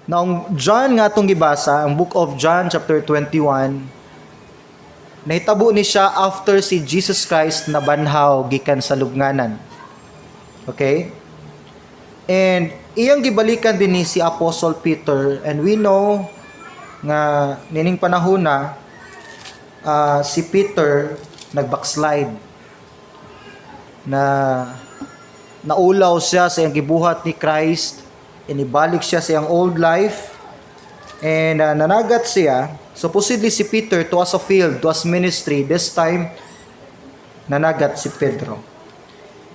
Now, ang John nga atong gibasa, ang Book of John chapter 21, nahitabo ni siya after si Jesus Christ nabanhaw gikan sa lubnganan. Okay? And iyang gibalikan din ni si Apostle Peter, and we know nga nining panahon na si Peter nag-backslide na, naulaw siya sa iyang gibuhat ni Christ, inibalik siya sa iyang old life and nanagat siya. Supposedly si Peter to as a field, to as ministry. This time nanagat si Pedro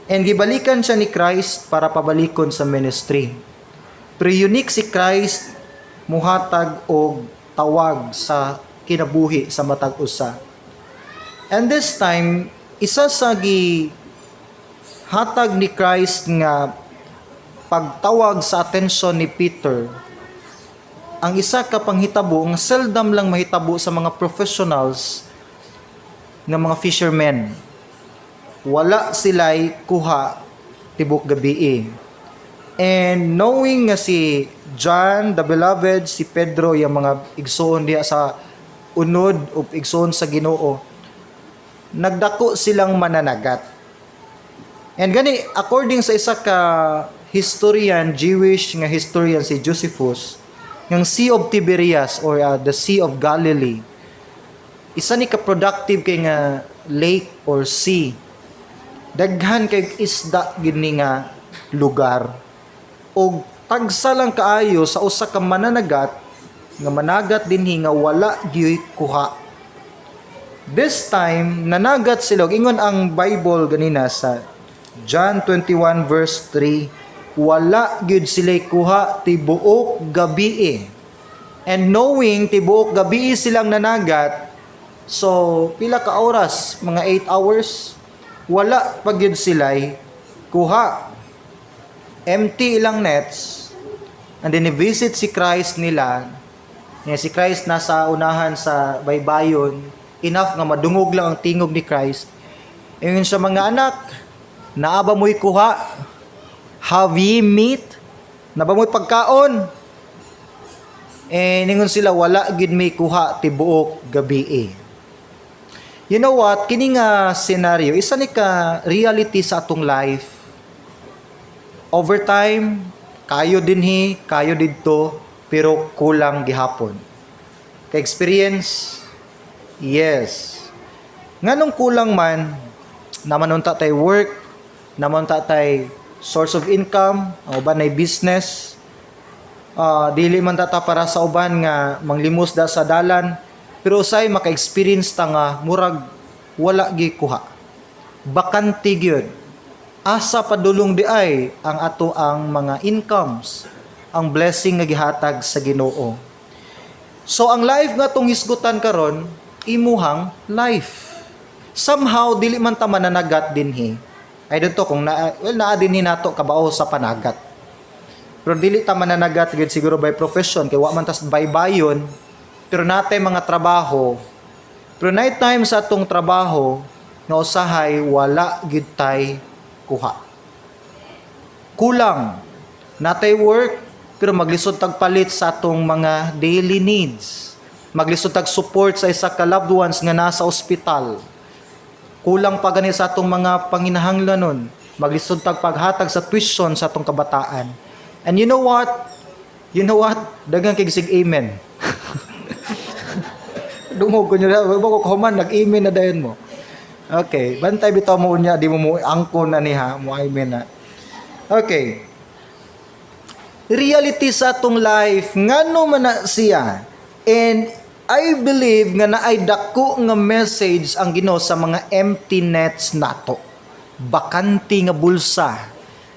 and gibalikan siya ni Christ para pabalikon sa ministry. Pero unique si Christ muhatag og tawag sa kinabuhi sa matag usa, and this time isa sa gi hatag ni Christ nga pagtawag sa atensyon ni Peter, ang isa ka panghitabo nga seldom lang mahitabo sa mga professionals nga mga fishermen. Wala sila'y kuha tibok gabi. And knowing nga si John the Beloved, si Pedro, yung mga igsoon diha sa unod o igsoon sa Ginoo, nagdako silang mananagat. And gani, according sa isa ka historian, Jewish nga historian, si Josephus, ng Sea of Tiberias or the Sea of Galilee, isa ni ka productive kay nga lake or sea. Daghan kay isda gini nga lugar. Og tagsa lang kaayo sa usa ka mananagat nga managat dinhi nga wala gyuy kuha. This time nanagat sila. Ingon ang Bible ganina sa John 21 verse 3, wala gyud sila kuha tibuok gabi. And knowing tibuok gabi silang nanagat, so pila ka oras, mga 8 hours, wala pa gyud sila kuha. Empty ilang nets. And then visit si Christ nila. Nga si Christ nasa unahan sa baybayon, enough nga madungog lang ang tingog ni Christ. Ingon siya, "Mga anak, naa ba mo'y kuha? Have ye meat? Naa ba mo'y pagkaon?" Eh, ningon sila, "Wala gid may kuha tibuok gabi eh." You know what? Kini nga scenario, isa ni ka reality sa atong life. Over time, kayo dinhi, kayo didto, pero kulang gihapon. Ka experience? Yes. Nganong kulang man, naman unta tay work, naman unta tay source of income, ang uban ay business, dili man ta para sa uban nga manglimos da sa dalan, pero usay maka-experience ta nga murag wala gi kuha. Bakante gyud. Asa padulong di ay ang ato ang mga incomes, ang blessing nga gihatag sa Ginoo? So ang life nga atong hisgutan karon, imuhang life. Somehow dili man ta mananagat dinhi. I don't know kung na, well, naa dinhi nato kabao sa panagat. Pero dili ta mananagat gyud siguro by profession kay wa man tas baybayon. Pero natay mga trabaho. Pero night time sa atong trabaho nga usahay wala gyud tay kuha. Kulang. Natay work pero maglisod tag palit sa atong mga daily needs. Maglisod tag support sa isa ka loved ones nga nasa ospital. Kulang pa gani sa atong mga panginahanglanon. Maglisod tag paghatag sa tuition sa atong kabataan. And you know what? You know what? Daghang kay sig amen. Dungog ko nyo na, ba ko kuman, nag-amen na dayon mo. Okay, bantay bitaw mo unya, di mo mo angkon na niha, mo amen na. Okay. Reality sa atong life, ngano man na siya? And I believe nga naay dako nga message ang Ginoo sa mga empty nets nato. Bakante nga bulsa.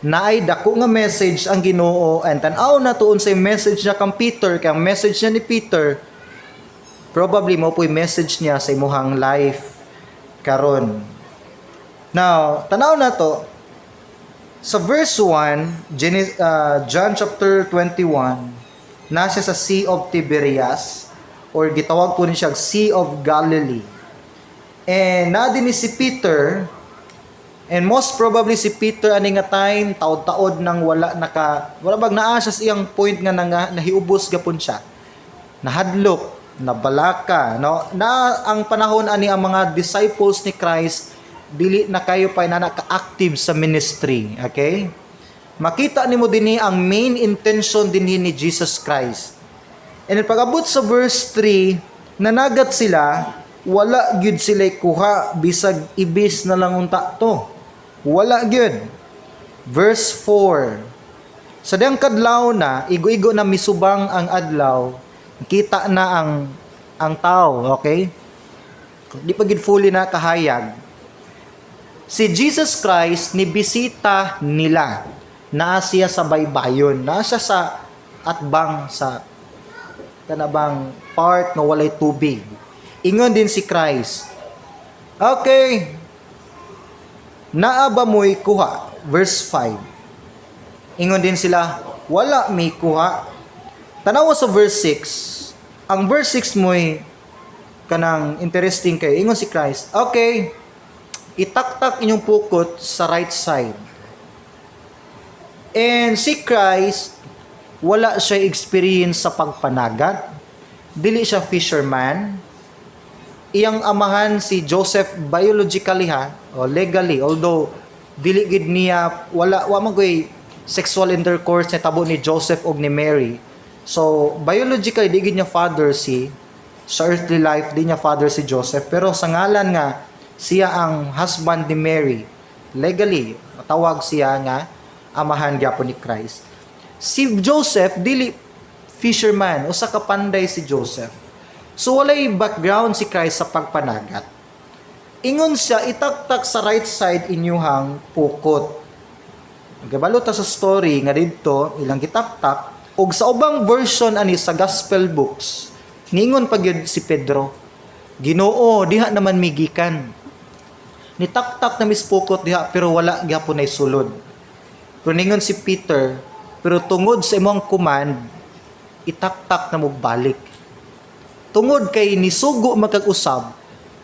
Naay dako nga message ang Ginoo, and tan-aw na tuon sa message niya kang Peter, kay ang message niya ni Peter probably mo po'y message niya sa imuhang life karon. Now, tanaw na to sa verse 1, John chapter 21, nasa sa Sea of Tiberias or gitawag po ni siya Sea of Galilee. And na din ni si Peter. And most probably si Peter ani nga time, taod-taod nang wala naka wala bag naa siya sa iyang point nga nahiubos gapon siya. Nahadlok, nabalaka, no? Na ang panahon ani, ang mga disciples ni Christ dili na kayo pa na ka-active sa ministry, okay? Makita nimo dinhi ang main intention dinhi ni Jesus Christ. And then pag-abot sa verse 3, nanagat sila, wala gyud sila kuha, bisag ibis na lang unta to. Wala gyud. Verse 4. Sa diyang kadlaw na, igo-igo na misubang ang adlaw, kita na ang tao, okay? Di pa gid fully na kahayag. Si Jesus Christ ni bisita nila. Naa siya sa baybayon, naa siya sa atbang sa kanabang part nga walay tubig. Ingon din si Christ, "Okay, naa ba mo'y kuha?" Verse 5. Ingon din sila, "Wala may kuha." Tanawa sa verse 6. Ang verse 6 mo'y kanang interesting kay ingon si Christ, "Okay, itaktak inyong pukot sa right side." And si Christ, wala siya experience sa pagpanagat. Dili siya fisherman. Iyang amahan si Joseph biologically ha, o legally, although dili gid niya, wala wa man koy sexual intercourse ni tabo ni Joseph og ni Mary. So biologically di gid niya father si sa earthly life, di niya father si Joseph, pero sa ngalan nga siya ang husband ni Mary, legally matawag siya nga amahan gyapon ni Christ. Si Joseph dili fisherman, usa ka panday si Joseph. So walay background si Christ sa pagpanagat. Ingon siya, "Itaktak sa right side inyuhang pukot." Gabalo ta sa story nga didto ilang gitaktak, ug sa ubang version ani sa gospel books, ningon pa gyud si Pedro, "Ginoo, diha naman migikan. Nitaktak na mis pukot diha pero wala gyapon nay sulod." Pero ningon si Peter, "Pero tungod sa imong command, itaktak na mo balik." Tungod kay nisugo magkag-usab,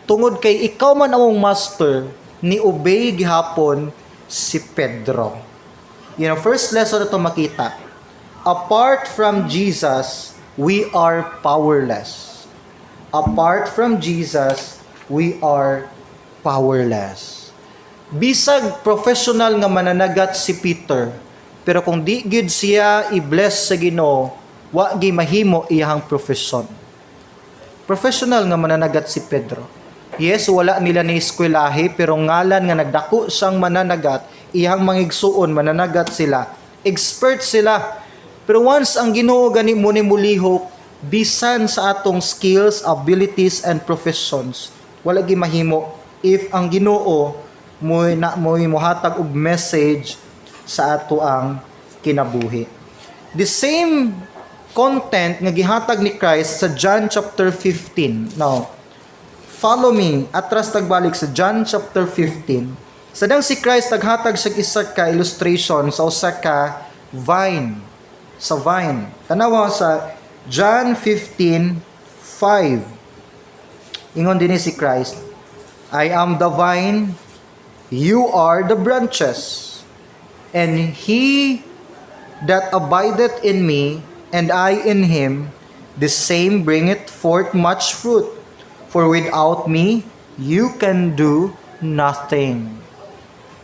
tungod kay ikaw man among master, ni obey gihapon si Pedro. First lesson na to makita. Apart from Jesus, we are powerless. Apart from Jesus, we are powerless. Bisag professional nga mananagat si Peter, pero kung di gyud siya i-bless sa Ginoo, wa gi mahimo iyang profession. Professional nga mananagat si Pedro. Yes, wala nila ni eskwelahe, pero ngalan nga nagdako siyang mananagat, iyang mangigsuon mananagat sila. Expert sila. Pero once ang Ginoo gani mo ni mulihok, bisan sa atong skills, abilities and professions, wala gi mahimo if ang Ginoo mo na mo mohatag og message sa ato ang kinabuhi. The same content nga gihatag ni Christ sa John chapter 15. Now, follow me atras tagbalik sa John chapter 15. Sadang si Christ naghatag sa isa ka illustration sa usa ka vine. Sa vine. Tanawa sa John 15:5. Ingon din si Christ, "I am the vine, you are the branches. And he that abideth in me, and I in him, the same bringeth forth much fruit. For without me, you can do nothing."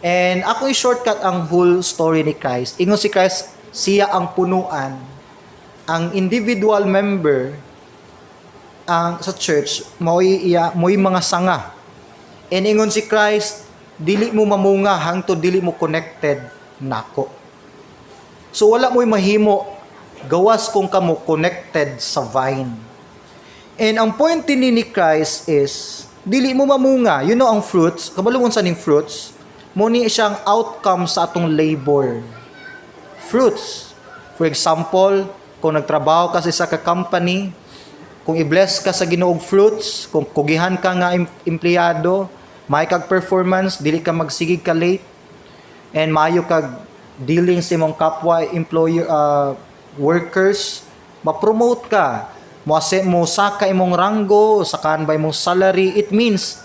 And ako i-shortcut ang whole story ni Christ. Ingon si Christ, siya ang punuan. Ang individual member ang sa church mao'y iya mo'y mga sanga. And ingon si Christ, dili mo mamunga hangtod dili mo connected nako. So wala mo'y mahimo gawas kung kamo connected sa vine. And ang point ni Christ is dili mo mamunga. You know ang fruits, kabalo mo sa ning fruits, mo ni siyang outcome sa atong labor. Fruits. For example, kung nagtrabaho ka sa isa ka company, kung i-bless ka sa Ginoo og fruits, kung kugihan ka nga empleyado, may kag performance, dili ka magsigig ka late, and maayo kag dealing sa imong kapwa employer, workers, ma-promote ka, mo mo saka imong ranggo, sakaan ba imong salary, it means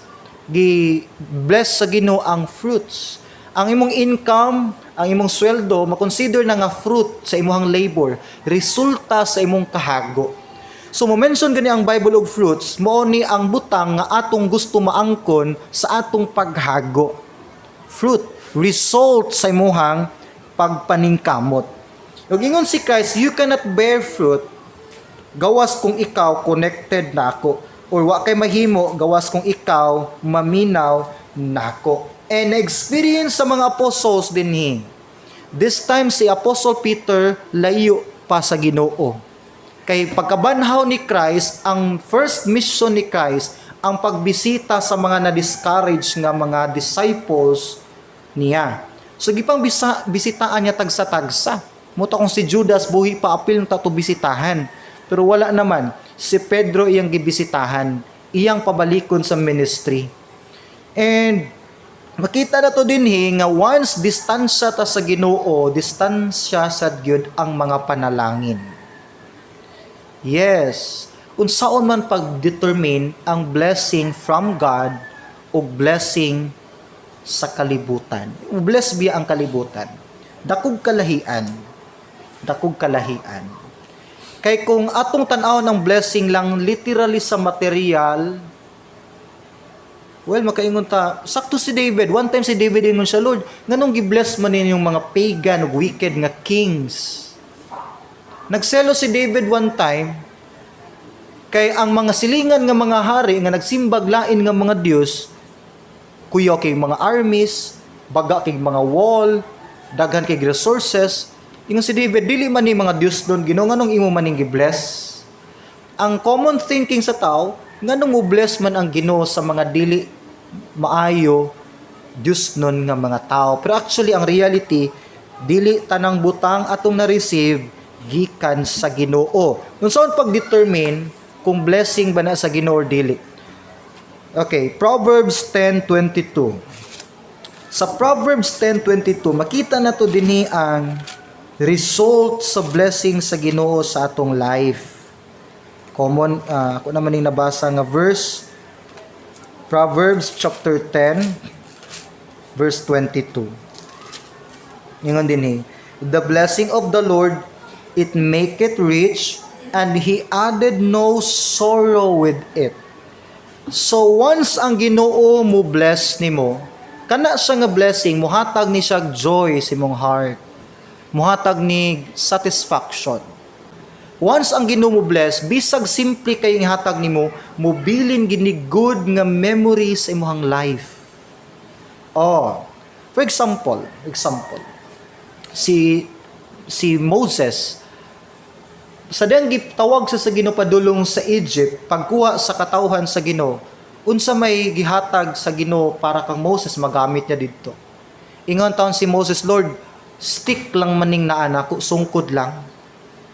gi bless sa Ginoo ang fruits. Ang imong income, ang imong sweldo, makonsider na nga fruit sa imong labor, resulta sa imong kahago. So mo mention gani ang Bible og fruits, mao ni ang butang nga atong gusto maangkon sa atong paghago. Fruit, result sa imuhang pagpaningkamot. Ug ingon si Christ, you cannot bear fruit gawas kung ikaw connected nako or wa kay mahimo gawas kung ikaw maminaw nako. And experience sa mga apostles dinhi. This time si Apostle Peter layo pa sa Ginoo. Kay pagkabanhaw ni Christ, ang first mission ni Christ ang pagbisita sa mga na-discourage nga mga disciples niya. So gipang bisitahan niya tagsa-tagsa. Mao to kung si Judas buhi pa, apil ta to bisitahan. Pero wala naman. Si Pedro iyang gibisitahan, iyang pabalikon sa ministry. And makita na to dinhi nga once distansya ta sa Ginoo, distansya sad gyud ang mga panalangin. Yes. Unsaon man pag-determine ang blessing from God o blessing sa kalibutan? Bless biya ang kalibutan? Dakog kalahian. Dakog kalahian. Kay kung atong tan-aw ng blessing lang literally sa material, well, makaingon ta, sakto si David. One time si David ingon siya, "Lord, nganong gi-bless man ninyong mga pagan ug wicked nga kings?" Nagselo si David one time, kay ang mga silingan nga mga hari nga nagsimbag lain nga mga Dios, kuyaw kay mga armies, baga kay mga wall, daghan kay resources. Ingon si David, "Dili man ni mga Dios doon, Ginoo, nganong imo maning gi-bless?" Ang common thinking sa tao, nganong mo bless man ang Ginoo sa mga dili maayo Dios nun nga mga tao? Pero actually ang reality, dili tanang butang atong na-receive gikan sa Ginoo. Unsaon pag-determine kung blessing ba na sa Ginoo or dili? Okay, Proverbs 10:22. Sa Proverbs 10:22, makita na to dinhi ang result sa blessing sa Ginoo sa atong life. Common ako naman ning nabasa nga verse, Proverbs chapter 10 verse 22. Ingon dinhi, "The blessing of the Lord, it maketh rich, and he added no sorrow with it." So once ang Ginoo mo bless nimo, kana siya nga blessing muhatag ni siya joy sa imong heart. Muhatag ni satisfaction. Once ang Ginoo mo bless, bisag simple kay hatag nimo, mobilin gini good nga memories sa imong life. Oh, for example, si Moses sa diyang gitawag sa Ginoo padulong sa Egypt pagkuha sa katawhan sa Ginoo, unsa may gihatag sa Ginoo para kang Moses magamit niya didto? Ingon taon si Moses, "Lord, stick lang maning naa nako, sungkod lang."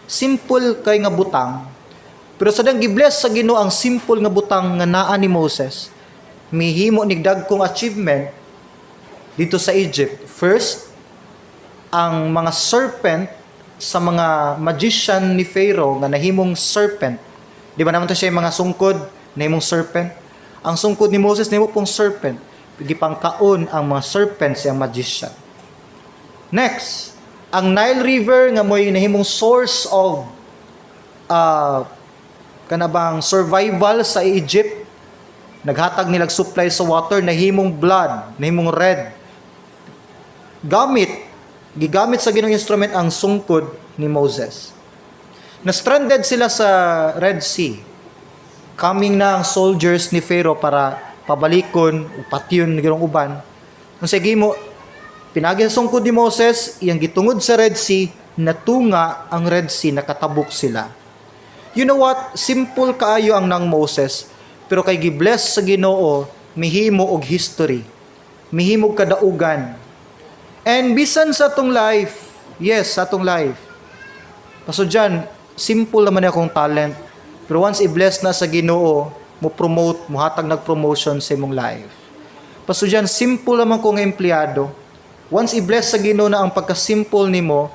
Simple kay nga butang. Pero sa diyang gibless sa Ginoo ang simple nga butang nga naa ni Moses, mihimo nig dagkong achievement dito sa Egypt. First, ang mga serpent sa mga magician ni Pharaoh nga nahimong serpent. Di ba naman to siya yung mga sungkod, nahimong serpent? Ang sungkod ni Moses nahimo pong serpent. Gipangkaon ang mga serpent sa magician. Next, ang Nile River nga mo'y nahimong source of kanabang survival sa Egypt, naghatag nilag supply sa water, nahimong blood, nahimong red. Gigamit sa Ginoong instrument ang sungkod ni Moses. Na-stranded sila sa Red Sea. Coming na ang soldiers ni Pharaoh para pabalikon, patyon Ginoong uban. Ang sige mo, pinagi sa sungkod ni Moses, iyang gitungod sa Red Sea, natunga ang Red Sea, nakatabok sila. You know what? Simple kaayo ang nang Moses, pero kay gibless sa Ginoo, mihimo og history. Mihimo og kadaugan. And bisan sa atong life, yes, sa atong life. Paso dyan, simple naman akong talent. Pero once i-bless na sa Ginoo, mo promote, mo hatag nag-promotion sa imong life. Paso dyan, simple naman ko nga empleyado. Once i-bless sa Ginoo na ang pagka-simple nimo,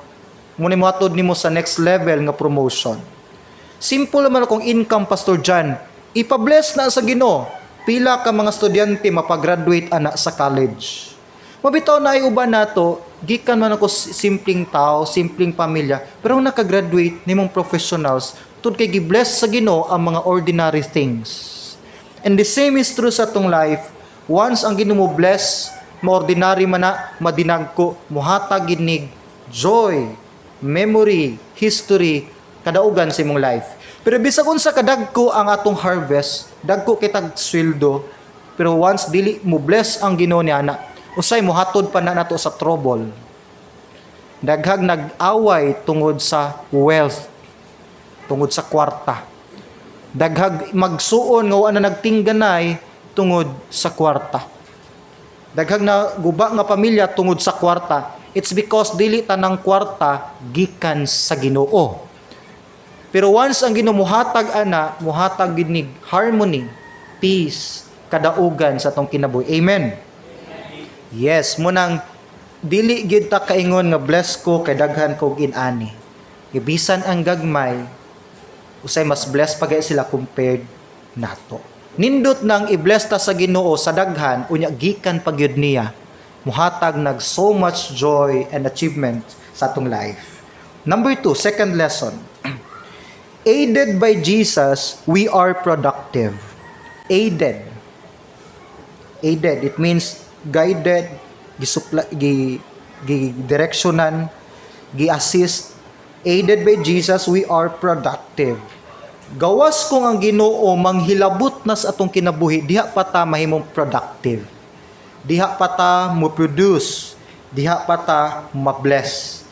mo ni mohatod nimo sa next level nga promotion. Simple naman akong income, Pastor John. Ipa-bless na sa Ginoo. Pila ka mga estudyante mapagraduate ana sa college. Mabitaw na ay uban nato, gikan man ako simpleng tao, simpleng pamilya, pero ang nakagraduate nimong professionals, tud kay gibless sa Ginoo ang mga ordinary things. And the same is true sa atong life. Once ang Ginoo mo bless, maordinary man na, madinagko, muhatag ginig joy, memory, history, kadaugan sa imong life. Pero bisag unsa kadagko ang atong harvest, dagko kitag sweldo, pero once dili mo bless ang Ginoo niya na, usay mohatod pa na nato sa trouble. Daghag nag-away tungod sa wealth, tungod sa kwarta. Daghag magsuon nga wa na nagtingganay tungod sa kwarta. Daghag na guba nga pamilya tungod sa kwarta. It's because dili tanang kwarta gikan sa Ginoo. Pero once ang Ginoo muhatag ana, muhatag gid nig harmony, peace, kadaugan sa atong kinabuhi. Amen. Yes, munang dili gid ta kaingon nga bless ko kay daghan kog inani. Gibisan ang gagmay, usay mas bless pa gay sila compared nato. Nindot nang i-bless ta sa Ginoo sa daghan, unya gikan pa gyud niya muhatag nag so much joy and achievement sa atong life. Number two, second lesson. Aided by Jesus, we are productive. Aided. Aided. It means guided, gisupla, gi direksyonan, gi-assist. Aided by Jesus, we are productive. Gawas kung ang Ginoo manghilabot na sa atong kinabuhi, diha pa ta mahimong productive. Diha pa ta mo produce, diha pa ta ma-bless.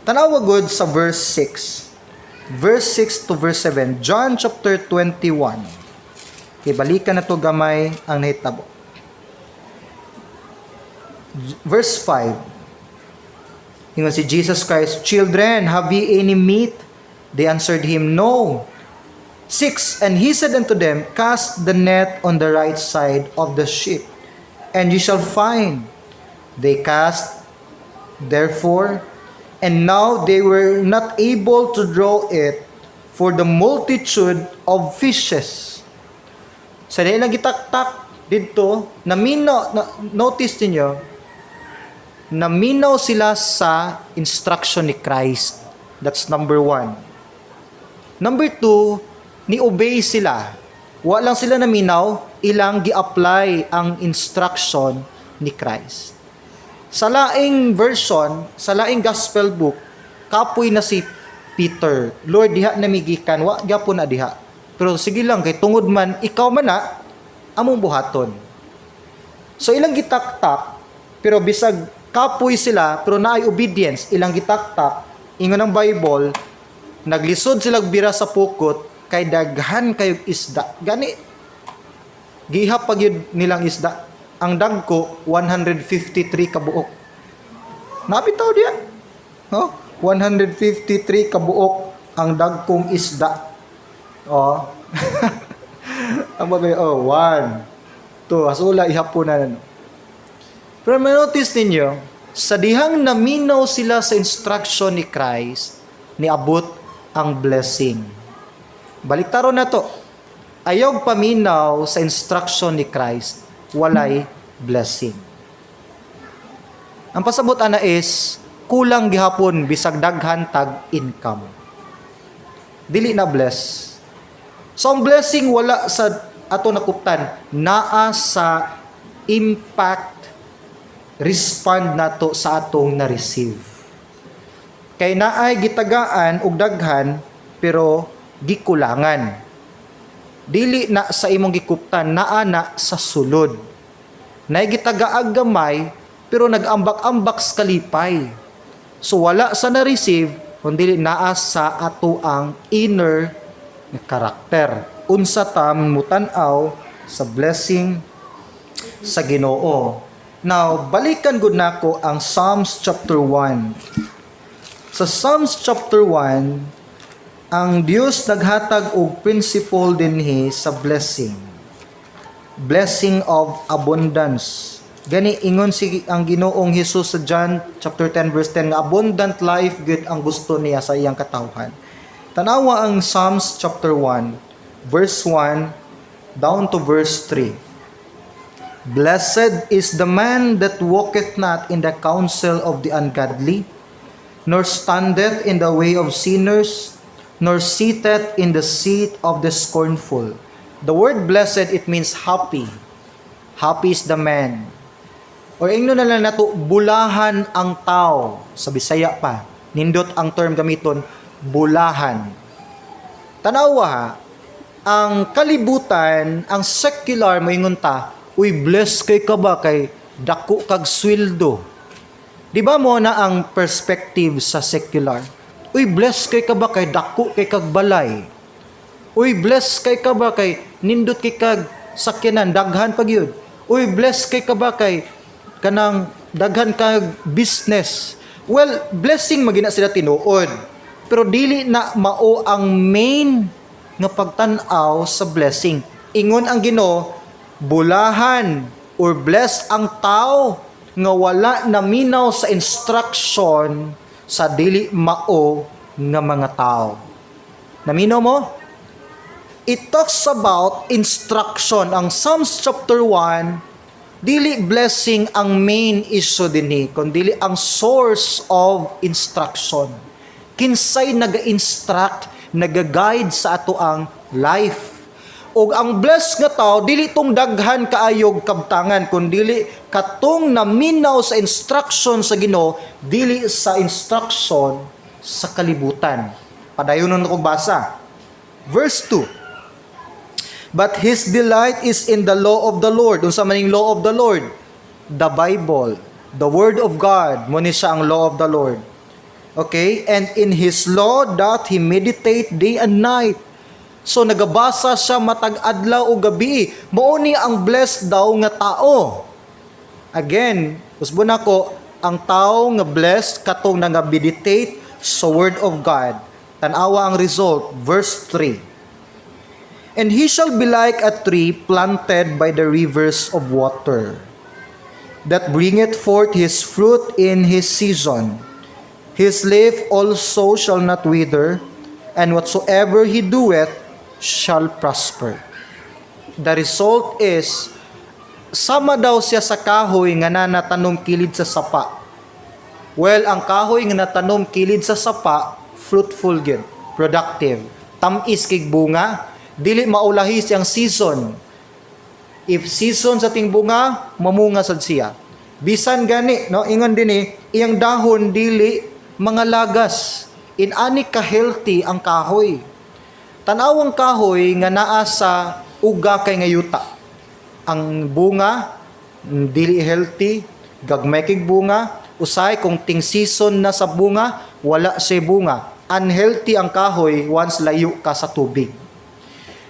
Tanawa gud sa verse 6. Verse 6 to verse 7, John chapter 21. Okay, balikan na to gamay ang nahitabo. Verse 5. Ingon si Jesus Christ, "Children, have ye any meat?" They answered him, "No." 6. And he said unto them, "Cast the net on the right side of the ship, and ye shall find." They cast, therefore, and now they were not able to draw it for the multitude of fishes. Sa ilang gitaktak didto, naminaw, na, notice ninyo, naminaw sila sa instruction ni Christ. That's number one. Number two, ni-obey sila. Wa lang sila naminaw, ilang gi-apply ang instruction ni Christ. Sa laing version, sa laing gospel book, kapoy na si Peter. "Lord, diha na migikan, wa gyapon na diha. Pero sige lang, kay tungod man, ikaw man na, among buhaton." So ilang gitaktak, pero bisag kapoy sila, pero naay obedience, ilang gitaktak, ingon ang Bible, naglisod sila bira sa pukot, kay daghan kayog isda. Gani, gihap pag yun nilang isda. Ang dagko, 153 kabuok. Nabitaw diya. No? 153 kabuok ang dagkong isda. Oh. Ang bagay, oh, one, two, hasula, ihapon na. Ano. Pero may notice ninyo, sa dihang naminaw sila sa instruction ni Christ, niabot ang blessing. Baliktaron na to. Ayaw paminaw sa instruction ni Christ, walay blessing. Ang pasabot ana is, kulang gihapon bisag daghan tag income. Dili na bless. So ang blessing wala sa ato nakuptan, naa sa impact respond nato sa atong na-receive. Kay naay gitagaan og daghan pero gikulangan. Dili na sa imong gikuptan, naa na sa sulod. Naay gitagaag gamay pero nag-ambak-ambak sa kalipay. So wala sa na-receive kundi naa sa ato ang inner nga karakter. Unsa ta mutan-aw sa blessing sa Ginoo. Now, balikan gud nako ang Psalms chapter 1. Sa Psalms chapter 1, ang Dios naghatag og principle dinhi sa blessing. Blessing of abundance. Gani ingon si ang Ginoong Hesus sa John chapter 10 verse 10 nga abundant life gud ang gusto niya sa iyang katawhan. Tanawa ang Psalms chapter 1 verse 1 down to verse 3. Blessed is the man that walketh not in the counsel of the ungodly, nor standeth in the way of sinners, nor sitteth in the seat of the scornful. The word "blessed," it means happy. Happy is the man. Or ingno na lang nato, bulahan ang tao. Sa Bisaya pa. Nindot ang term gamiton, bulahan. Tanawa ha, ang kalibutan, ang secular, moingon ta, "Uy, blessed kay ka ba kay dako kag sweldo?" Di ba mao na ang perspective sa secular? "Uy, blessed kay ka ba kay dako kay kag balay? Uy, blessed kay ka ba kay nindot kay kag sakyanan, daghan pa gyud? Uy, blessed kay ka ba kay kanang daghan kag business?" Well, blessing man gyud na sila tinuod. Pero dili na mao ang main nga pagtan-aw sa blessing. Ingon ang Ginoo, bulahan or blessed ang tao nga wala naminaw sa instruction sa dili mao nga mga tao. Naminaw mo? It talks about instruction. Ang Psalms chapter 1, dili blessing ang main issue dinhi, kundi ang source of instruction. Kinsay naga-instruct, naga-guide sa ato ang life. Og ang blessed nga tao, dili tong daghan kaayog kabtangan, kundi katong naminaw sa instruction sa Ginoo, dili sa instruction sa kalibutan. Padayon nun akong basa. Verse 2. But his delight is in the law of the Lord. Unsa man ning law of the Lord? The Bible, the Word of God, mao ni siya ang law of the Lord. Okay? And in his law doth he meditate day and night. So nagabasa siya matag adlaw o gabi. Mao ni ang blessed daw nga tao. Again, usbon ako, ang tao nga blessed katong nga meditate sa Word of God. Tan-awa ang result, verse 3. And he shall be like a tree planted by the rivers of water, that bringeth forth his fruit in his season. His leaf also shall not wither, and whatsoever he doeth shall prosper. The result is, sama daw siya sa kahoy nga nanatanom kilid sa sapa. Well, ang kahoy nga natanom kilid sa sapa, fruitful gyud, productive. Tam-is kig bunga, dili maulahi siyang season. If season sa ting bunga, mamunga sad siya. Bisan gani, no, ingon dinhi, iyang dahon dili mga lagas. Inani ka healthy ang kahoy. Tan-awang kahoy nga naa sa uga kay nga yuta. Ang bunga dili healthy, gagmay kig bunga, usay kung ting season na sa bunga, wala siya bunga. Unhealthy ang kahoy once layo ka sa tubig.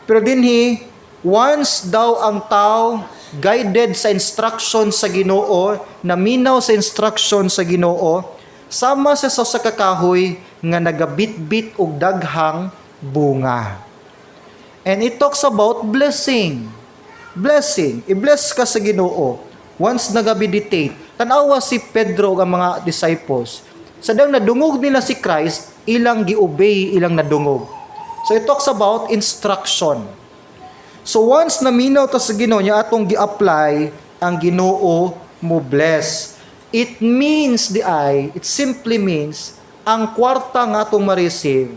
Pero dinhi, once daw ang tao guided sa instruction sa Ginoo, naminaw sa instruction sa Ginoo, sama sa sa kakahoy nga nagabitbit og daghang bunga. And it talks about blessing. Blessing. I-bless ka sa Ginoo. Once naga-meditate, tanawa si Pedro ug ang mga disciples. Sa dang nadungog nila si Christ, ilang gi-obey, ilang nadungog. So it talks about instruction. So once naminaw ta sa Ginoo niya, atong gi-apply, ang Ginoo mo bless. It means the I, it simply means ang kwarta nga atong ma-receive,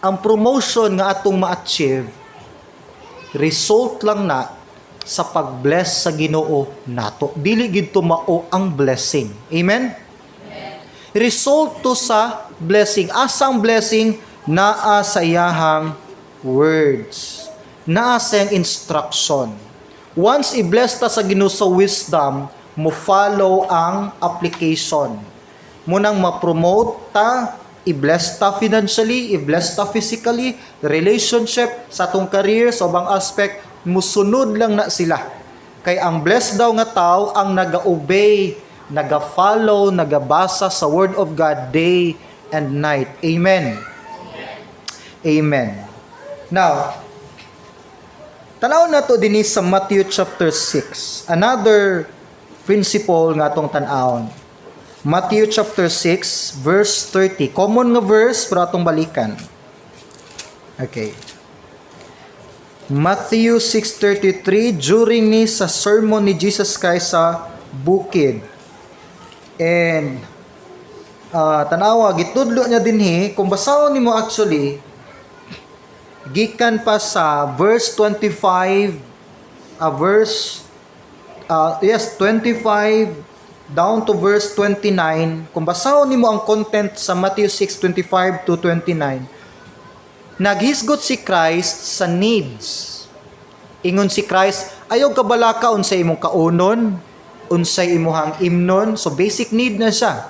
ang promotion nga atong ma-achieve, result lang na sa pag-bless sa Ginoo nato. Dili gid to mao ang blessing. Amen? Result to sa blessing. Asang blessing? Naa sa iyahang words. Naa sa iyang instruction. Once i-bless ta sa Ginoo sa wisdom, mo follow ang application. Munang ma-promote ta, i-bless ta financially, i-bless ta physically, relationship, sa atong career, sa ubang aspect, musunod lang na sila. Kay ang blessed daw nga tao ang naga-obey, naga-follow, nagabasa sa Word of God day and night. Amen. Amen. Now, tanaw na to dinhi sa Matthew chapter 6. Another principle nga atong tan-awon. Matthew chapter 6 verse 30. Common nga verse pero atong balikan. Okay. Matthew 6:33, during ni sa sermon ni Jesus Christ sa bukid. And tanawa, gitudlo niya dinhi. Kung basahon nimo actually gikan pa sa verse 25, verse yes, 25 down to verse 29. Kung basahon nimo ang content sa Matthew 6:25 to 29, naghisgot si Christ sa needs. Ingon si Christ, "Ayaw kabalaka unsay imong kaunon, unsay imuhang imnon." So basic need na siya.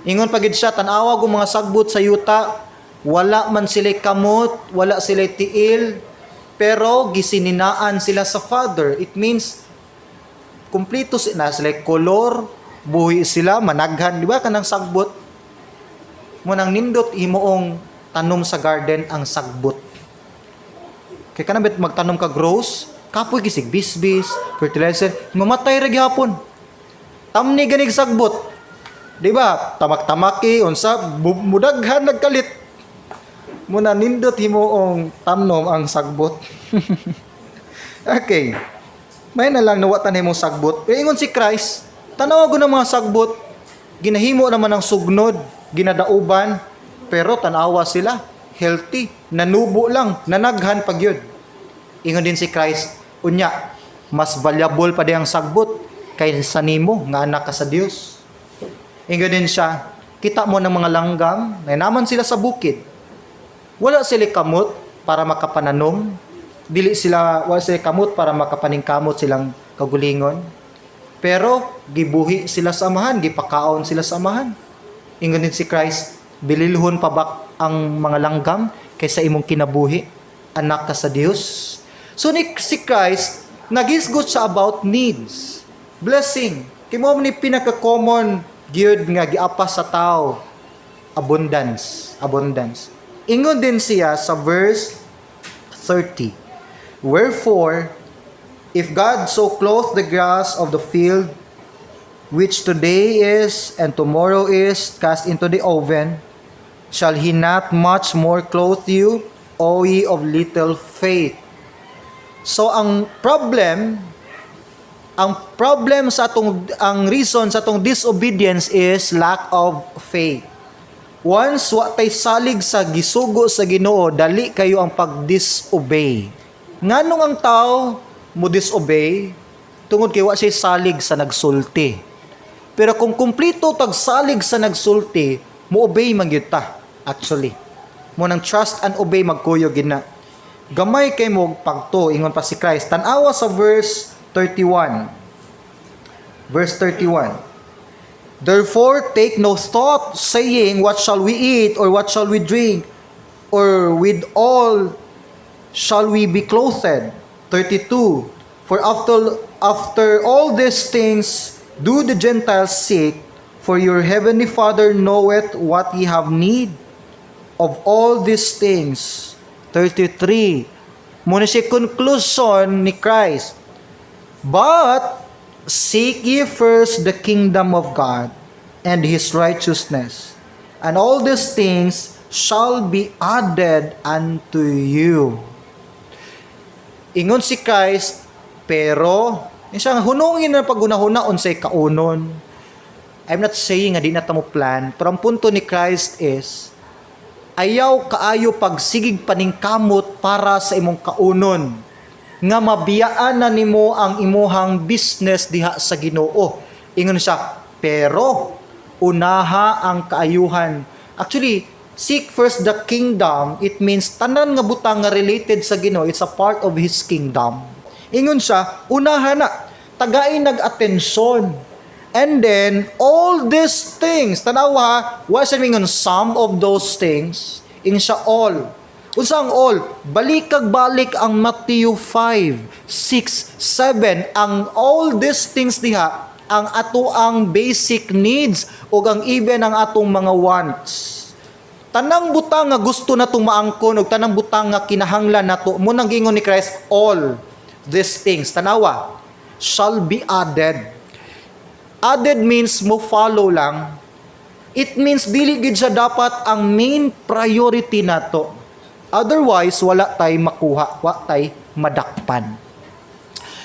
Ingon pa gid siya, "Tan-awa kung mga sagbot sa yuta, wala man sila kamot, wala sila tiil, pero gisininaan sila sa Father." It means kumpleto na sila kolor, buhi sila, managhan, di ba kanang sagbot? Mo nang nindot himuong tanom sa garden ang sagbot. Kay kanang bet magtanom ka rose, kapoy kisig bisbis, fertilizer, mamatay ra gihapon. Tamni ganig sagbot. Di ba? Tamak-tamaki unsa mudaghan nagkalit. Muna nindot himuong tamnom ang sagbot. Okay. May na lang nawatan himong sagbot. Pero ingon si Christ, "Tanawa ko ng mga sagbot, ginahimo naman ang sugnod, ginadauban, pero tanawa sila, healthy, nanubo lang, nanaghan pag yun." Ingon din si Christ, "Unya, mas valuable pa di ang sagbot kaysa nimo nga anak ka sa Dios." Ingon din siya, "Kita mo ng mga langgam, na naman sila sa bukid. Wala sila kamot para makapananom, dili sila, wala sila kamot para makapaningkamot silang kagulingon. Pero gibuhi sila sa Amahan, gipakaon sila sa Amahan." Ingon din si Christ, "Bililhon pa ba ang mga langgam kaysa imong kinabuhi? Anak ka sa Dios." So ni si Christ naghisgot siya about needs. Blessing. Kay mo ni pinaka-common gyud nga giapas sa tao. Abundance. Abundance. Ingon din siya sa verse 30. "Wherefore, if God so clothe the grass of the field, which today is and tomorrow is cast into the oven, shall He not much more clothe you, O ye of little faith?" So ang problem sa atong, ang reason sa atong disobedience is lack of faith. Once wa tay salig sa gisugo sa Ginoo, dali kayo ang pag-disobey. Nganong ang tao mo disobey? Tungod kay wa siya salig sa nagsulti. Pero kung kumpleto tag salig sa nagsulti, mo obey man gyud ta actually. Mo nang trust and obey, magkuyog gid na. Gamay kay mo pagto, ingon pa si Christ. Tan-awa sa verse 31. Verse 31. "Therefore, take no thought, saying, 'What shall we eat, or what shall we drink, or withal shall we be clothed?'" 32. "For after all these things do the Gentiles seek, for your heavenly Father knoweth what ye have need of all these things." 33. Muna siya conclusion ni Christ. "But seek ye first the kingdom of God and His righteousness, and all these things shall be added unto you." Ingon si Christ, pero siya hunungin na paghunahuna unsay kaunon. I'm not saying nga di na ta mo plan, pero ang punto ni Christ is ayaw kaayo pagsigig paningkamot para sa imong kaunon nga mabiyaan na nimo ang imuhang business diha sa Ginoo. Ingon siya, pero unaha ang kaayuhan. Actually, seek first the kingdom, it means tanan nga butang nga related sa Ginoo, it's a part of His kingdom. Ingon siya, unaha na, tagain nag-atensyon. And then, all these things, tanawa, wa siya mingon some of those things, ingon siya all. Unsa ang all? Balikag balik ang Matthew 5, 6, 7, ang all these things diha, ang ato ang basic needs o ang even ang atong mga wants. Tanang butang nga gusto natong maangkon ug tanang butang nga kinahanglan nato, mo nang giingon ni Christ, all these things, tanawa, shall be added. Added means mo follow lang. It means dili gid siya dapat ang main priority nato. Otherwise, wala tay makuha, wa tay madakpan.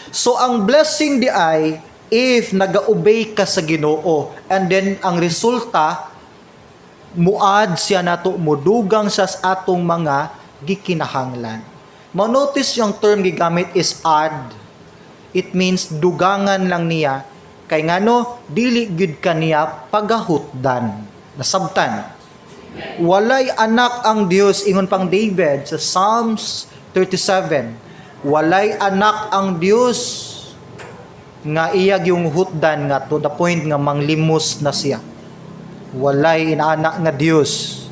So ang blessing diay, if naga-obey ka sa Ginoo and then ang resulta, muad siya nato, mudugang siya sa atong mga gikinahanglan. Ma-notice yung term gigamit is "add". It means dugangan lang niya kay ngano dili gyud kaniya pagahutdan. Nasabtan? Walay anak ang Dios, ingon pang David sa Psalms 37. Walay anak ang Dios nga iya yung hutdan nga to the point nga manglimos na siya. Walay inaanak nga Dios.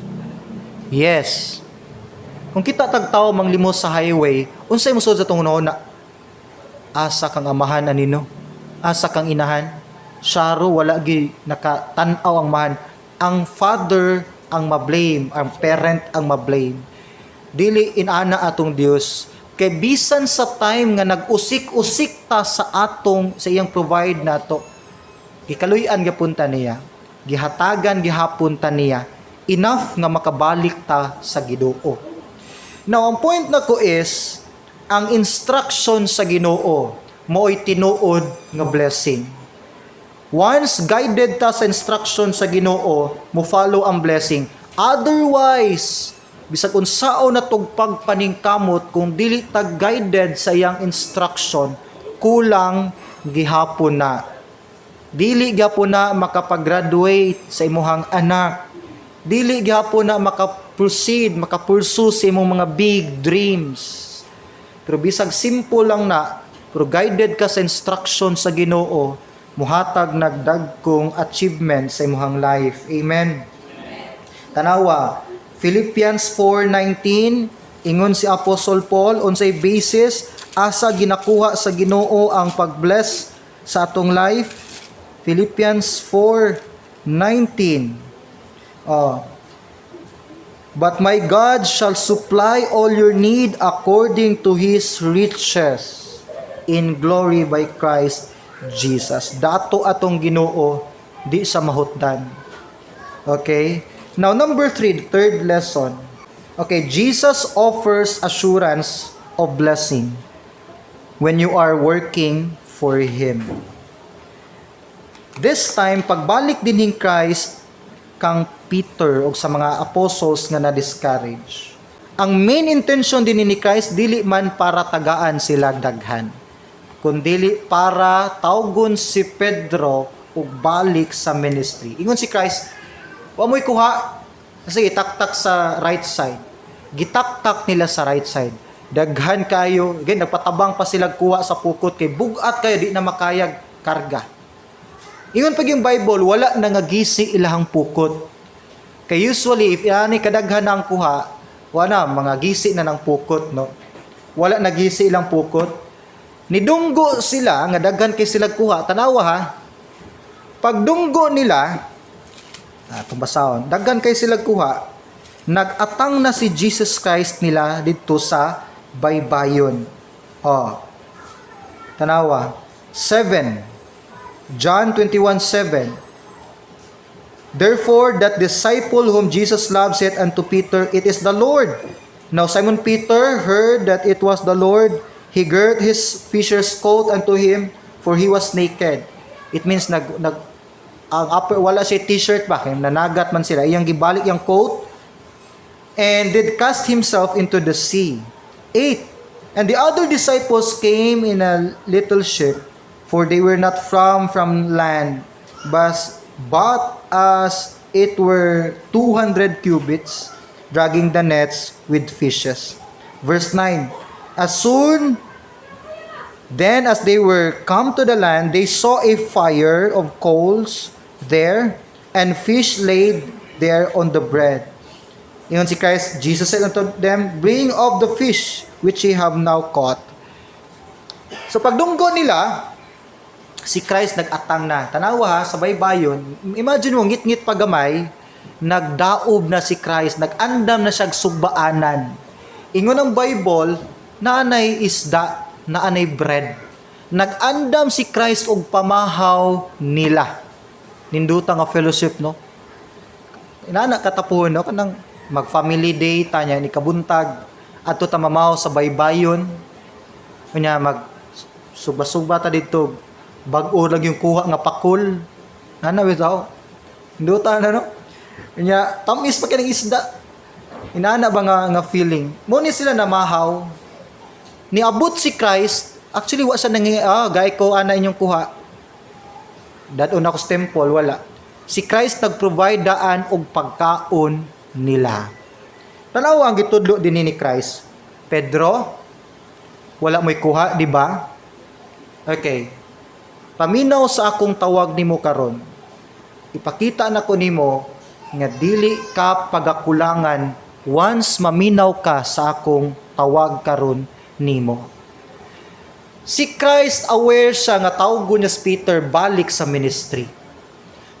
Yes. Kung kita tag tao manglimos sa highway, unsay mosulod sa atong na asa kang amahan anino? Asa kang inahan? Syaro wala gi nakatan-aw ang amahan. Ang father ang ma-blame, ang parent ang ma-blame. Dili inana atong Dios kay bisan sa time nga nag-usik-usik ta sa atong sa iyang provide nato, gikaluy-an gyapon ta niya, gihatagan gihapon ta niya enough nga makabalik ta sa Ginoo. Now, ang point nako is ang instruction sa Ginoo mao'y tinuod nga blessing. Once guided ta sa instruction sa Ginoo, mo follow ang blessing. Otherwise, bisag unsaon na tugpag paningkamot, kung dili ta guided sa iyang instruction, kulang gihapon na. Dili gihapon na makapag-graduate sa imuhang anak. Dili gihapon na maka-proceed, maka-pursue sa imong mga big dreams. Pero bisag simple lang na, pero guided ka sa instruction sa Ginoo, muhatag nagdagkong achievement sa imuhang life. Amen. Tanawa, Philippians 4:19, ingon si Apostle Paul, unsay basis asa ginakuha sa Ginoo ang pag-bless sa atong life? Philippians 4:19. Oh. "But my God shall supply all your need according to His riches in glory by Christ Jesus." Dato atong Ginoo, di sa mahutdan. Okay? Now, number three, the third lesson. Okay, Jesus offers assurance of blessing when you are working for Him. This time, pagbalik din ni Christ kang Peter o sa mga apostles nga na-discourage. Ang main intention din ni Christ, dili man para tagaan sila daghan, kundili para tawgon si Pedro ug balik sa ministry. Ingon si Christ, "Wa mo'y kuha. Sige, taktak sa right side." Gitaktak nila sa right side. Daghan kayo, again, nagpatabang pa sila kuha sa pukot kay bugat kayo, di na makayag karga. Ingon pag yung Bible, wala na nga gisi ilahang pukot. Kay usually, if yani kadaghan na ang kuha, wala mga gisi na ng pukot, no? Wala na gisi ilang pukot. Nidunggo sila, nga daghan kay sila kuha, tanawa ha. Pagdunggo nila, itong basahon, daghan kay sila kuha, nag-atang na si Jesus Christ nila dito sa baybayon. Oh. Tanawa. 7. John 21:7. Therefore, that disciple whom Jesus loved said unto Peter, "It is the Lord." Now Simon Peter heard that it was the Lord. He girt his fisher's coat unto him, for he was naked. It means nag, nag ang upper, wala siya t-shirt ba, kay nanagat man sila. Iyang gibalik yung coat and did cast himself into the sea. 8. And the other disciples came in a little ship, for they were not from land, but as it were 200 cubits, dragging the nets with fishes. Verse 9. As soon then as they were come to the land, they saw a fire of coals there, and fish laid there on the bread. Ingon si Christ, Jesus said unto them, "Bring of the fish which ye have now caught." So pagdunggo nila, si Christ nag-atang na. Tanawa ha, sa baybayon, imagine mo, ngit-ngit pa gamay, nagdaob na si Christ, nag-andam na siya sugbaanan. Ingon ang Bible, naanay isda, naanay bread. Nag-andam si Christ og pamahaw nila. Ninduta nga fellowship, no? Inana katapuhon, no? Kanang mag-family day, tanya, ni kabuntag. Adto ta mamahaw sa baybayon. Unya mag suba-suba ta didto, bag-o lang yung kuha nga pakul. Ana bitaw. Nindota na, no? Unya tamis pa kining isda. Inana ba nga feeling? Mo ni sila namahaw. Niabot si Christ, actually wa siya nang gay ko ana inyong kuha. Dad-on ako sa temple, wala. Si Christ nag-provide daan og pagkaon nila. Tanaw ang gitudlo din ni Christ. "Pedro, wala mo'y kuha, di ba? Okay. Paminaw sa akong tawag nimo karon. Ipakita nako nimo nga dili ka pagakulangan once maminaw ka sa akong tawag karon nimo." Si Christ, aware siya nga tawgon niya si Peter balik sa ministry.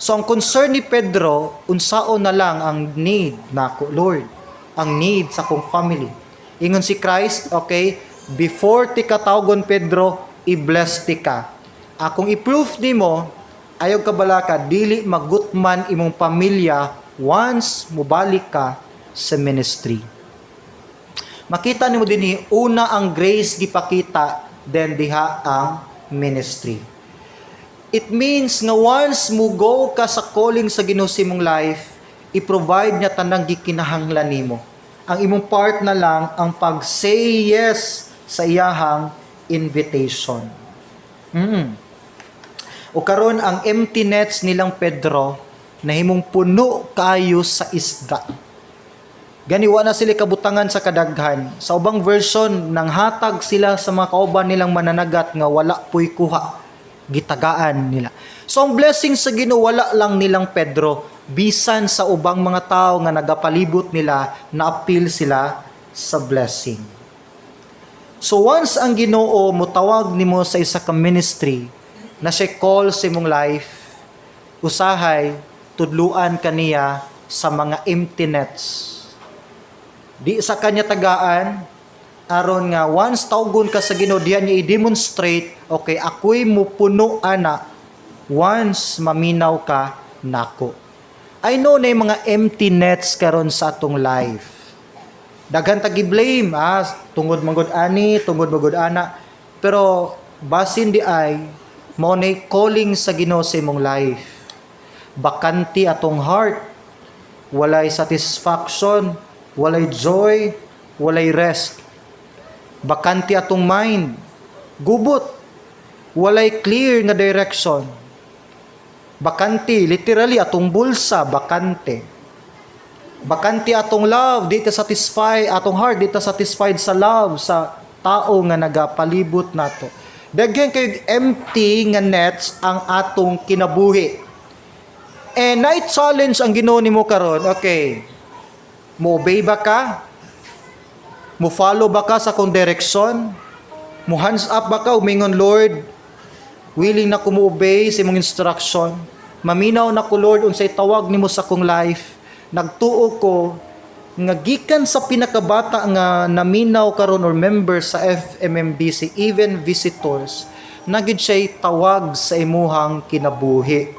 So ang concern ni Pedro, unsaon na lang ang need nako, Lord? Ang need sa akong family. Ingon si Christ, "Okay, before tika tawgon, Pedro, i-bless tika. Akong i-proof nimo, ayaw ka balaka, dili magutman imong pamilya once mubalik ka sa ministry." Makita nimo dinhi, una ang grace gipakita, then diha ang ministry. It means nga once mo go ka sa calling sa Ginoo sa imong life, i-provide niya tanang gikinahanglan nimo. Ang imong part na lang ang pag-say yes sa iyahang invitation. O karon, ang empty nets nilang Pedro nahimong puno kayo sa isda. Gani wa na sila kabutangan sa kadaghan. Sa ubang version, nanghatag sila sa mga kauban nilang mananagat nga wala puy kuha. Gitagaan nila. So ang blessing sa Ginoo, wala lang nilang Pedro, bisan sa ubang mga tao nga nagapalibot nila, naapil sila sa blessing. So once ang Ginoo motawag nimo sa isa ka ministry na siya call sa imong life, usahay tudluan kaniya sa mga empty nets. Di sa kanya tagaan aron nga once tawgon ka sa Ginoo, diyan niya i-demonstrate, "Okay, ako'y mupuno ana once maminaw ka nako." I know na yung mga empty nets karon sa atong life. Daghan tag blame, tungod manggod ani, tungod manggod ana. Pero basin di ay mao nay calling sa Ginoo sa imong life. Bakante atong heart, walay satisfaction, walay joy, walay rest. Bakante atong mind, gubot, walay clear nga direction. Bakante, literally atong bulsa, bakante. Bakante atong love, di ta satisfy, atong heart, di ta satisfied sa love sa tao nga nagapalibot nato. Daghan kay empty nga nets ang atong kinabuhi. And night challenge ang Ginoo nimo karon, okay. Mo obey ba ka? Mo follow ba ka sa akong direksyon? Mo hands up ba ka umingon, "Lord, willing na ko mo obey sa imong instruction. Maminaw na ko, Lord, unsay tawag nimo sa akong life." Nagtuo ko nga gikan sa pinakabata nga naminaw karon or member sa FMMBC, even visitors, naa gid siya'y tawag sa imuhang kinabuhi.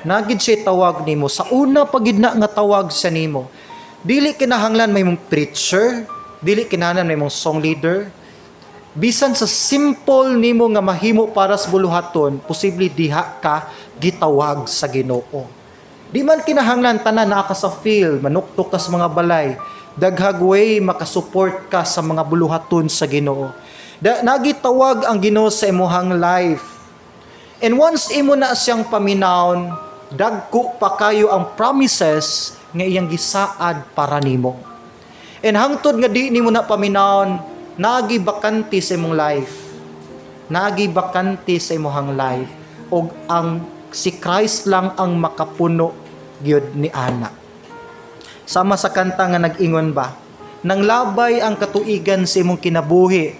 Naa gid siya'y tawag nimo. Sa una pa gid na nga tawag sa nimo. Dili kinahanglan may mong preacher, dili kinahanglan may mong song leader. Bisan sa simple nimo nga mahimo para sa buluhaton, posible diha ka gitawag sa Ginoo. Di man kinahanglan tanan naa ka sa field, manuktok ka sa mga balay. Daghag way makasupport ka sa mga buluhaton sa Ginoo. Nagitawag ang Ginoo sa imuhang life. And once imo na siyang paminawon, dagko pa kayo ang promises nga iyang gisaad para nimo. And hangtod nga di nimo na paminawon, naagi bakante sa imong life. Naagi bakante sa imong life og ang si Christ lang ang makapuno gyud ni ana. Sama sa kanta nga nag-ingon ba, "Nang labay ang katuigan sa imong kinabuhi,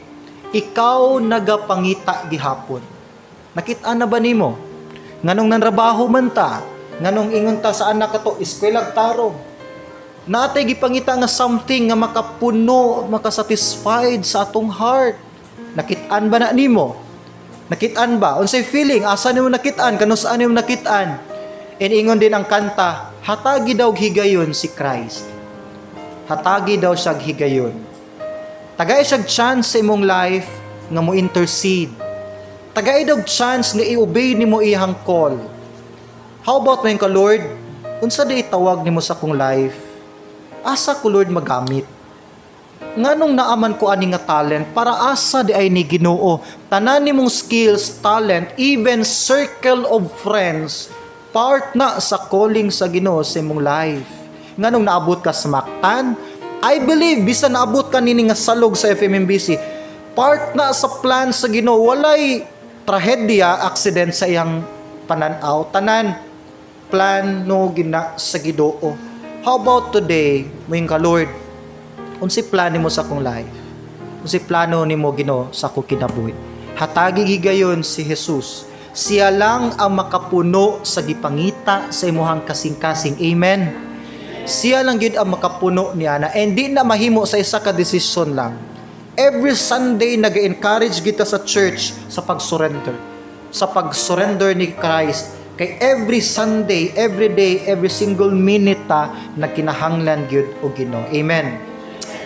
ikaw nagapangita gihapon." Nakita na ba nimo? Nganong nanrabaho man ta, nganong ingon ta sa anak kato, eskwelag tarong. Natay gipangita nga something nga makapuno, makasatisfied sa atong heart. Nakit-an ba na nimo? Nakit-an ba? Unsay feeling? Asa nimo nakit-an? Kanus-an nimo nakit-an? And ingon din ang kanta, hatagi daw higayon si Christ. Hatagi daw siya higayon. Tagay siyang chance sa imong life nga mo intercede. Tagay daw chance nga i-obey nimo iyang call. How about mo ka, "Lord, unsa di itawag nimo sa akong life? Asa ko, Lord, magamit? Nganong naaman ko ani nga talent, para asa di ay ni, Ginoo?" Tanan nimong skills, talent, even circle of friends, part na sa calling sa Ginoo sa imong life. Nganong naabot ka sa Mactan? I believe bisan naabot ka nini nga salog sa FMMBC, part na sa plan sa Ginoo. Walay trahedya, accident sa iyang pananaw. Tanan plan no gina sa Ginoo. How about today, moingon ka, "Lord, unsay plan nimo sa akong life? Unsay plano nimo, Ginoo, sa akong kinabuhi?" Hatagi gigayon si Jesus. Siya lang ang makapuno sa gipangita sa imuhang kasing-kasing. Amen. Siya lang gyud ang makapuno niya na and di na mahimo sa isa ka desisyon lang. Every Sunday naga-encourage kita sa church sa pag-surrender. Sa pag-surrender ni Christ. Kay every Sunday, every day, every single minute ta nagkinahanglan gyud og Ginoo. Amen.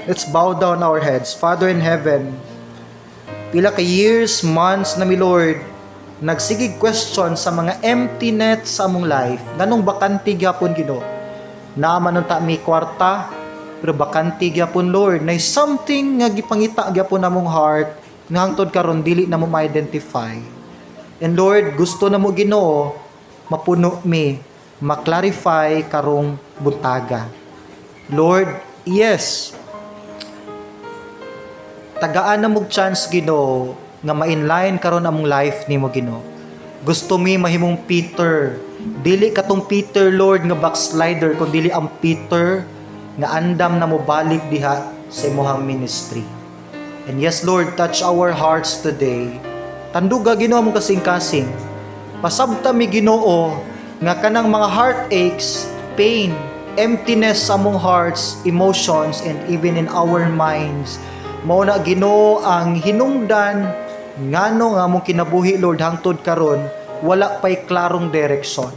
Let's bow down our heads. Father in heaven, pila ka years, months na mi, Lord, nagsigig question sa mga empty net sa among life. Nganong bakante gyapon, Ginoo? Naa man unta mi kwarta, pero bakante gyapon, Lord. Nay something nga gipangita gyapon namong heart nga hangtod karon dili na mo ma-identify. And Lord, gusto na mo, Ginoo, mapuno mi, ma-clarify karong buntaga. Lord, yes, tagaan na mog chance, Ginoo, nga ma-inline karon among life nimo, Ginoo. Gusto mi mahimong Peter. Dili katong Peter, Lord, nga backslider, kun dili ang Peter nga andam na mobalik diha sa imong ministry. And yes, Lord, touch our hearts today. Tanduga, Ginoo, among kasing-kasing. Pasabta mi, Ginoo, nga kanang mga heartaches, pain, emptiness sa among hearts, emotions, and even in our minds. Mao na, Ginoo, ang hinungdan ngano nga among kinabuhi, Lord, hangtod karon wala pay klarong direksyon.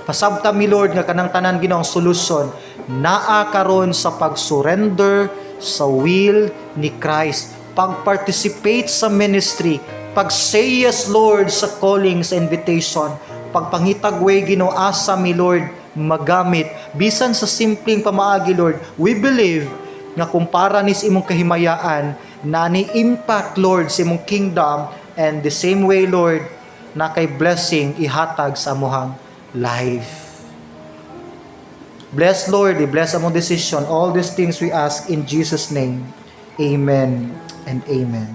Pasabta mi, Lord, nga kanang tanan, Ginoo, ang solusyon naa karon sa pag-surrender sa will ni Christ, pag-participate sa ministry, pag-say yes, Lord, sa calling, sa invitation, pagpangitag way, Ginoo, asa mi, Lord, magamit bisan sa simpleng pamaagi. Lord, we believe nga kumpara nis imong kahimayaan na ni impact, Lord, sa imong kingdom, and the same way, Lord, na kay blessing ihatag sa amuhang life. Bless, Lord, i-bless among decision. All these things we ask in Jesus' name. Amen and amen.